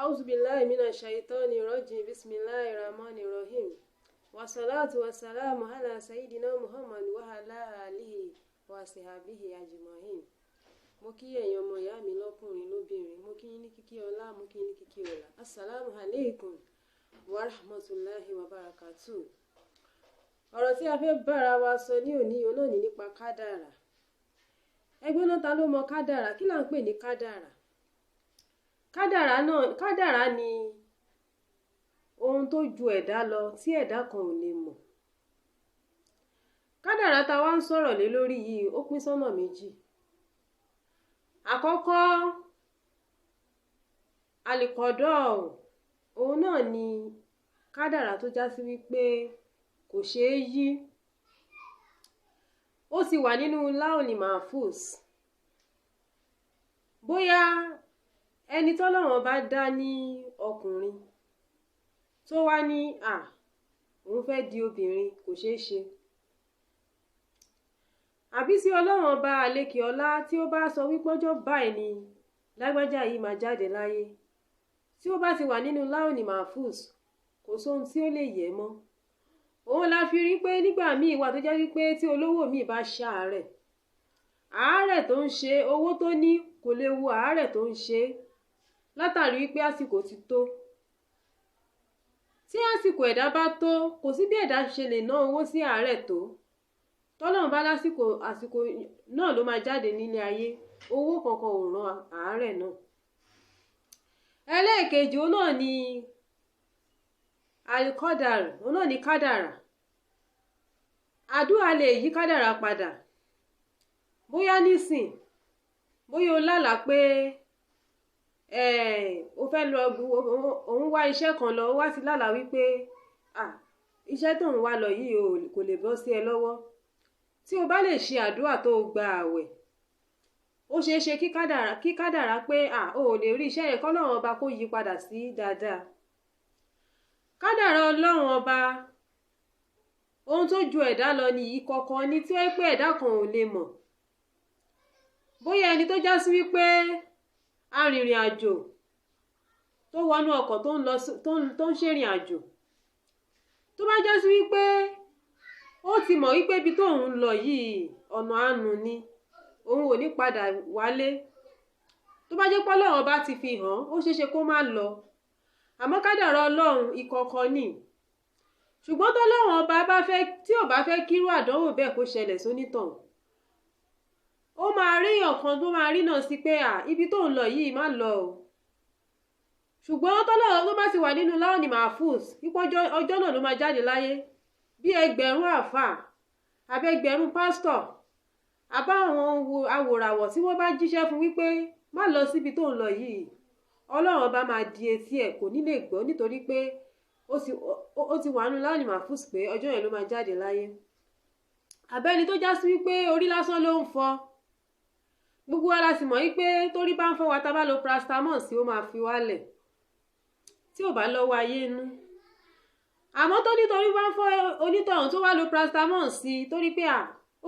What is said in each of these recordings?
A'udhu billahi minash shaitani rajim. Bismillahir rahmanir rahim. Wassalatu wassalamu ala sayyidina Muhammad wa ala alihi wa sahbihi ajma'in. Mo kí ẹ̀yin ọmọ ìyá mi lọ́kùnrin lóbìnrin, mo kí yín ní kíkí ọlá, mo kí yín ní kíkí ọlá. Assalamu alaikum wa rahmatulahi wa barakatuh. Ọ̀rọ̀ tí a fẹ́ bára wa sọ ní òní yìí náà ní nípa kádàrà. Ẹgbẹ́ náà, ta ló mọ kádàrà? Kí là ń pè ní kádàrà? Kádàrà náà, kádàrà ni ohun tó ju ẹ̀dá lọ tí ẹ̀dá kan ò lè mọ̀. Kádàrà tá a wá ń sọ̀rọ̀ lé lórí yìí, ó pín sọ́nà méjì. Àkọ́kọ́, àlìkọ̀dọ́, òun náà ni kádàrà tó já sí wípé kò ṣeé yí, ó ti wà nínú láòní mahfuz. Bóyá ẹni tọ́lọ́run bá dá ní ọkùnrin tó wá ní à òun fẹ́ di obìnrin, kò ṣeé ṣe. Àbí tí Ọlọ́run Ọba àlekè ọlá tí ó bá sọ wípé ọjọ́ báyìí ni lágbájá yìí máa jáde láyé, tí ó bá ti wà nínú láòní mahfuz, kò sóhun tí ó lè yẹ̀ mọ́. Òun la fi rí pé nígbà míì wà tó jẹ́ wípé tí olówó míì bá ṣàárẹ̀, àárẹ̀ tó ń ṣe, owó tó ní kò lè wo àárẹ̀ tó ń ṣe, látàrí wípé àsìkò ti tó. Tí àsìkò ẹ̀dá bá tó, kò sí bí ẹ̀dá ṣe lè ná owó sí àárẹ̀ tó. Tọ́lọ́run bá lásìkò, àsìkò náà ló máa jáde nílé ayé, owó kankan ò ran àárẹ̀ náà. Ẹlẹ́ẹ̀kejì, òun náà ni alikọ́dàr, òun náà ni kádàrà. Àdúrà lè yí kádàrà padà. Bóyá nísìn, bóyá o lálàá pé o fẹ́ lọ, òun wá iṣẹ́ kan lọ, ó wá ti lálàá wípé iṣẹ́ tó ń wá lọ yìí kò lè bọ́ sí ẹ lọ́wọ́. Tí o bá lè ṣe àdúrà tó o gba àwẹ̀, ó ṣeé ṣe kí kádàrá pé o ò lè rí iṣẹ́ yẹn, kọ́lọ́run Ọba kó yí padà sí dáadáa. Kádàrá Ọlọ́run Ọba, ohun tó ju ẹ̀dá lọ ni, ìkọ̀kọ̀ ni tí ó pé ẹ̀dá kan ò lè mọ̀. Bóyá ẹni tó já sí wípé arìnrìn àjò tó wọnú ọkọ̀ tó ń lọ, tó ń ṣèrìn àjò, tó bá já sí wípé ó ti mọ̀ wípé ibi tóun ń lọ yìí, ọ̀nà àánú ni, òun ò ní padà wálé, tó bá jẹ́ pé Ọlọ́run Ọba ti fi hàn, ó ṣeé ṣe kó má lọ. Àmọ́ kádàrá Ọlọ́run, ìkọ̀kọ̀ ni. Ṣùgbọ́n tọ́lọ́run Ọba bá fẹ́, tí ò bá fẹ́ kírú àdánwò bẹ́ẹ̀ kó ṣẹlẹ̀ sónítọ̀hún, ó máa ríyàn kan tó máa rí náà sí pé ibi tó ń lọ yìí, má lọ o. Ṣùgbọ́n tọ́lọ́run tó bá ti wà nínú láòní mahfuz wípé ọjọ́ náà ló máa jáde láyé, bí ẹgbẹ̀rún àáfàá àbí ẹgbẹ̀rún pásítọ̀ àbá àwọn awòràwọ̀ tí wọ́n bá jíṣẹ́ fún wípé má lọ síbi tó ń lọ yìí, Ọlọ́run Ọba máa di etí ẹ̀, kò ní lè gbọ́, nítorí pé ó ti wà nínú láòní mahfuz pé ọjọ́ yẹn ló máa jáde láyé. Àbẹ́ni tó já sí wípé orí lásán ló ń fọ́, gbogbo wa la sì mọ̀ wípé torí bá ń fọ́ wa, tá a bá lo paracetamol sí, ó máa fi wálẹ̀ tí ò bá lọ́wọ́ ayé nú. Àmọ́ tó nítorí bá ń fọ́ onítọ̀hún, tó wá lo paracetamol sí, torí pé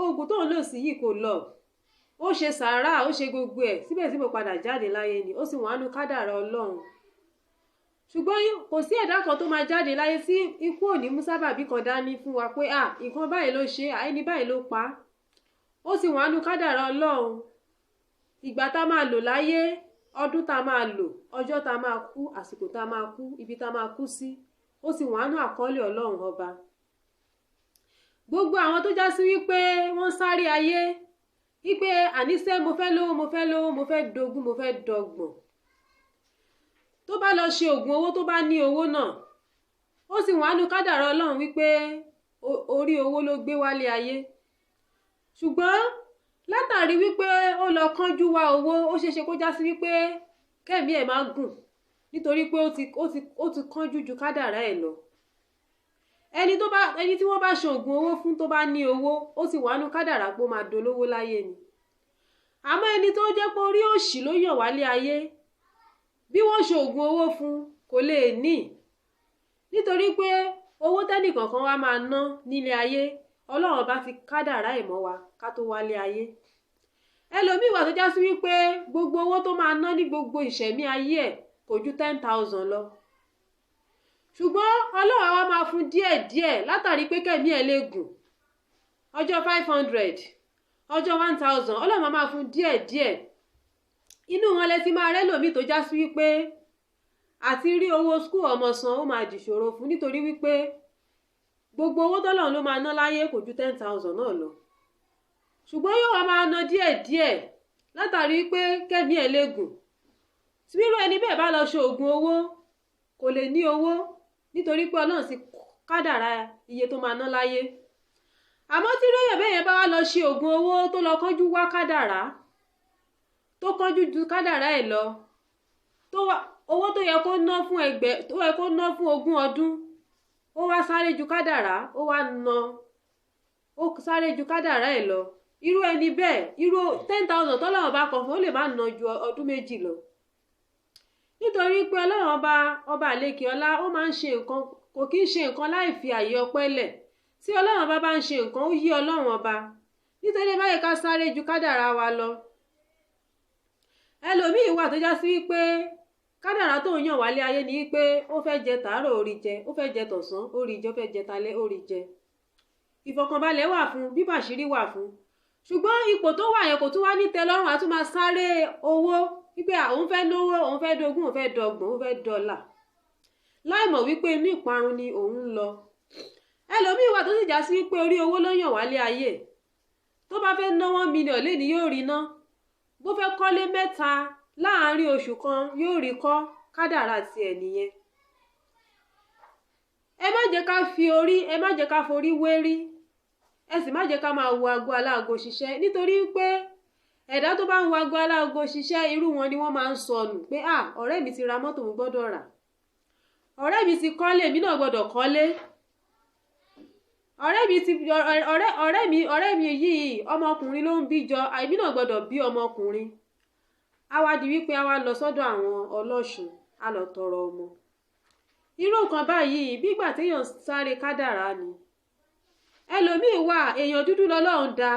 oògùn tóun lò sí yìí kò lọ, ó ṣe sàárà, ó ṣe gbogbo ẹ̀, síbẹ̀síbẹ̀ padà jáde láyé ni. Ó sì wọ́n á nu kádàrá Ọlọ́run. Ṣùgbọ́n kò sí ẹ̀dá kan tó máa jáde láyé tí ikú ò ní mú sábàbí kan dání fún wa pé nǹkan báyìí ló ṣe, ẹni báyìí ló pa á. Ó sì wọ́n á nu kádàrá Ọlọ́run. Ìgbà tá a máa lò láyé, ọdún tá a máa lò, ọjọ́ tá a máa kú, àsìkò tá a máa kú, ibi tá a máa kú sí, ó sì wọ́n á nú àkọọ́lẹ̀ Ọlọ́run Ọba. Gbogbo àwọn tó já sí wípé wọ́n sáré ayé wípé àníṣe mo fẹ́ lówó, mo fẹ́ lówó, mo fẹ́ dogún, mo fẹ́ dọgbọ̀n, tó bá lọ ṣe oògùn owó, tó bá ní owó náà, ó sì wọ́n á nu kádàrá Ọlọ́run wípé orí owó ló gbé wálé ayé. Ṣùgbọ́n látàrí wípé ó lọ kánjú wá owó, ó ṣeéṣe kó já sí wípé kẹ́mi ẹ̀ máa gùn, nítorí pé ó ti kánjú ju kádàrá ẹ̀ lọ. Ẹni tí wọ́n bá ṣe oògùn owó fún, tó bá ní owó, ó sì wà nú kádàrá pé ó máa dolówó láyé ni. Àmọ́ ẹni tó jẹ́ pé orí òṣì ló yàn wálé ayé, bí wọ́n ṣe oògùn owó fún, kò lè ní, nítorí pé owó tẹ́nìkọ̀ọ̀kan wa máa ná nílé ayé, Ọlọ́run bá ti kádàrá ẹ̀ mọ́ wa ká tó wálé ayé. Ẹlòmíì wà tó já sí wípé gbogbo owó tó máa ná ní gbogbo ìṣẹ̀mí ayé ẹ̀, kò kò ju 10,000 lọ. Ṣùgbọ́n Ọlọ́run á wá máa fún díẹ̀ díẹ̀ látàrí pé kẹ́mi ẹ̀ lè gùn. Ọjọ́ 500, ọjọ́ 1,000, Ọlọ́run máa máa fún díẹ̀ díẹ̀. Inú wọn lẹ ti máa rẹ́lòmíì tó já sí wípé àti rí owó school ọmọ san ó máa dìṣòro fún, nítorí wípé gbogbo owó tọ́lọ́run ló máa ná láyé kò ju 10,000 náà lọ. Ṣùgbọ́n yóò wá máa ná díẹ̀ díẹ̀ látàrí pé kẹ́mi ẹ̀ lè gùn. Tí irú ẹni bẹ́ẹ̀ bá lọ ṣe oògùn owó, kò lè ní owó, nítorí pé Ọlọ́run ti kádàrá iye tó máa ná láyé. Àmọ́ tí irú èèyàn bẹ́ẹ̀ yẹn bá wá lọ ṣe oògùn owó tó lọ kánjú wá kádàrá, tó kánjú ju kádàrá ẹ̀ lọ, tó wá owó tó yẹ kó ná fún ẹgbẹ́, tó yẹ kó ná fún 20 ọdún, ó wá sáré ju kádàrá, ó wá ná, ó sáré ju kádàrá ẹ̀ lọ. Irú ẹni bẹ́ẹ̀, irú 10,000 tọ́lọ́run bá kọ fún, ó lè má ná ju ọdún 2 lọ. Nítorí pé Ọlọ́run ọba, ọba àlekè ọlá, ó máa ń ṣe nǹkan, kò kí ń ṣe nǹkan láì fi àyè ọpẹ́ lẹ̀. Tí Ọlọ́run ọba bá ń ṣe nǹkan, ó yí Ọlọ́run ọba. Nítorí báyìí ká sáré ju kádàrá wa lọ. Ẹlòmíì wà tó já sí wípé kádàrá tó ń yàn wálé ayé ni wípé ó fẹ́ jẹ tàárọ̀ ó rí jẹ, ó fẹ́ jẹ tọ̀sán ó rí jẹ, ó fẹ́ jẹ talẹ́ ó rí jẹ. Ìfọ̀kànbalẹ̀ wà fún, bíbàṣírí wà fún. Ṣùgbọ́n ipò tó wà yẹn kò tún wá ní tẹ́lọ́rùn, a tún máa sáré owó wípé òun fẹ́ náwó, òun fẹ́ dogún, òun fẹ́ dọgbọ̀n, òun fẹ́ dọ́là, láì mọ̀ wípé inú ìparun ni òun ń lọ. Ẹlòmíì wà tó sì já sí wípé orí owó ló yàn wálé ayé. Tó bá fẹ́ ná 1 million lénìí yóò rí ná. Bó fẹ́ kọ́lé 3 láàárín oṣù kan yóò rí kọ́. Kádàrá tiẹ̀ nìyẹn. Ẹ má jẹ́ ká fi orí, ẹ má jẹ́ ká forí wérí. Ẹ sì má jẹ́ ká máa wo ago aláago ṣiṣẹ́, nítorí pé ẹ̀dá tó bá ń wo ago aláago ṣiṣẹ́, irú wọn ni wọ́n máa ń sọnù pé à, ọ̀rẹ́ mi ti ra mọ́tò, mo gbọ́dọ̀ rà. Ọ̀rẹ́ mi ti kọ́lé, èmi náà gbọ́dọ̀ kọ́lé. Ọ̀rẹ́ mi ti, ọ̀rẹ́, ọ̀rẹ́ mi, ọ̀rẹ́ mi yìí ọmọkùnrin ló ń bí jọ, èmi náà gbọ́dọ̀ bí ọmọkùnrin. A wá di wípé a wá lọ sọ́dọ̀ àwọn ọlọ́ṣun, a lọ tọrọ ọmọ. Irú nǹkan báyìí bí ìgbà tí èèyàn sáré kádàrá ni. Ẹlòmíì wà, èèyàn dúdú lọ́lọ́run dá.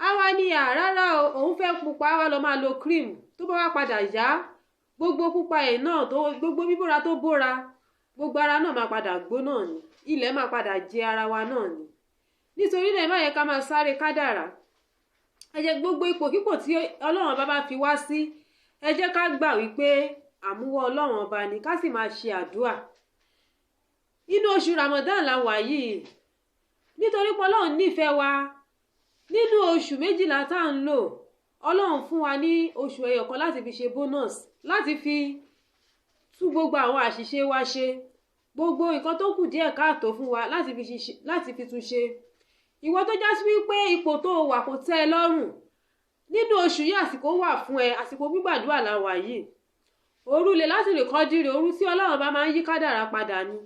A wá ní à, rárá o, òun fẹ́ pupa, a wá lọ máa lo cream. Tó bá wá padà yá, gbogbo pupa ẹ̀ náà tó, gbogbo bíbóra tó bóra, gbogbo ara náà máa padà gbóná ni. Ilẹ̀ máa padà jẹ ara wa náà ni. Nítorí náà ẹ má yẹ ká máa sáré kádàrá. Ẹ jẹ́ gbogbo ipòkípò tí Ọlọ́run ọba bá fi wá sí, ẹ jẹ́ ká gbà wípé àmúwọ́ Ọlọ́run ọba ni, ká sì máa ṣe àdúà. Inú oṣù Ramadan la wà yìí. Nítorí pé Ọlọ́run nífẹ̀ẹ́ wa. Nínú oṣù 12 tá ń lò, Ọlọ́run fún wa ní oṣù ẹyọ kan láti fi ṣe bonus, láti fi tú gbogbo àwọn àṣìṣe wa ṣe, gbogbo nǹkan tó kù díẹ̀ káàtó fún wa láti fi ṣe, láti fi tún ṣe. Ìwọ tó já sí wípé ipò tó wà kò tẹ́ ẹ lọ́rùn, nínú oṣù yìí àsìkò wà fún ẹ, àsìkò gbígbàdúrà la wà yìí. Òru lè láti lè kọ́dìrì, òru tí Ọlọ́run bá máa ń yí kádàrá padà ni.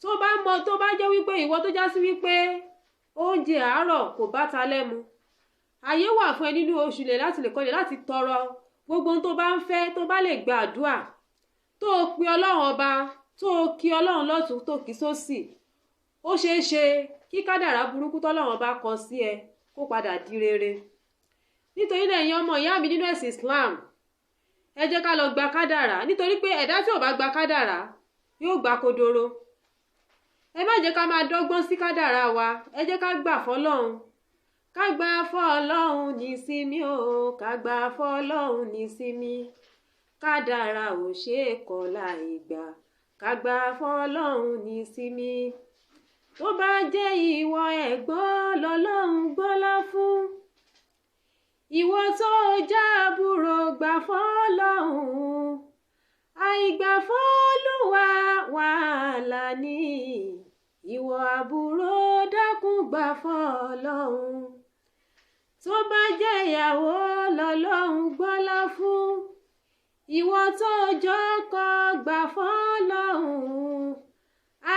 Tó bá mọ̀, tó bá jẹ́ wípé ìwọ tó já sí wípé oúnjẹ àárọ̀ kò bá ta lẹ́mu, àyè wà fún ẹ nínú oṣù lè láti lè kọ́dìrì láti tọrọ gbogbo ohun tó bá ń fẹ́, tó bá lè gba àdúà, tó o pe Ọlọ́run ọba, tó o kí Ọlọ́run lọ́tùn, tó kí sósì, ó ṣeé ṣe kí kádàrá burúkú tọ́lọ́run ọba kọ sí ẹ kó padà di rere. Nítorí náà ẹ̀yin ọmọ ìyá mi nínú ẹ̀sìn Islam, ẹ jẹ́ ká lọ gba kádàrá, nítorí pé ẹ̀dá tí ò bá gba kádàrá yóò gba kodoro. Ẹ má jẹ́ ká máa dọ́gbọ́n sí kádàrá wa, ẹ jẹ́ ká gbà fọ́lọ́run. Ká gbà fọ́lọ́run ní sinmi o, ká gbà fọ́lọ́run ní sinmi. Kádàrá ò ṣe é kọ̀ láì gbà, ká gbà fọ́lọ́run ní sinmi. Tó bá jẹ́ ìwọ ẹ̀gbọ́n lọ́lọ́run gbọ́lá fún, ìwọ tó já àbúrò gbà fọ́lọ́run. Àìgbà fọ́lúwa wàhálà ni, ìwọ àbúrò dákun gbà fọ́lọ́run. Tó bá jẹ́ ìyàwó lọ́lọ́run gbọ́lá fún, ìwọ tó jọkọ gbà fọ́lọ́run.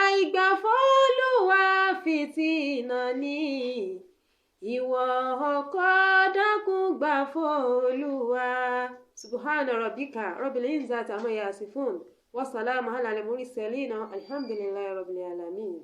Àìgbà fọ́lúwa fìtínà ni, ìwọ ọkọ dákun gbà fọ́lúwa. Subhana rabbika rabbil izzati amma yasifun wa salamun ala al-mursalin, alhamdulillahi rabbil alamin.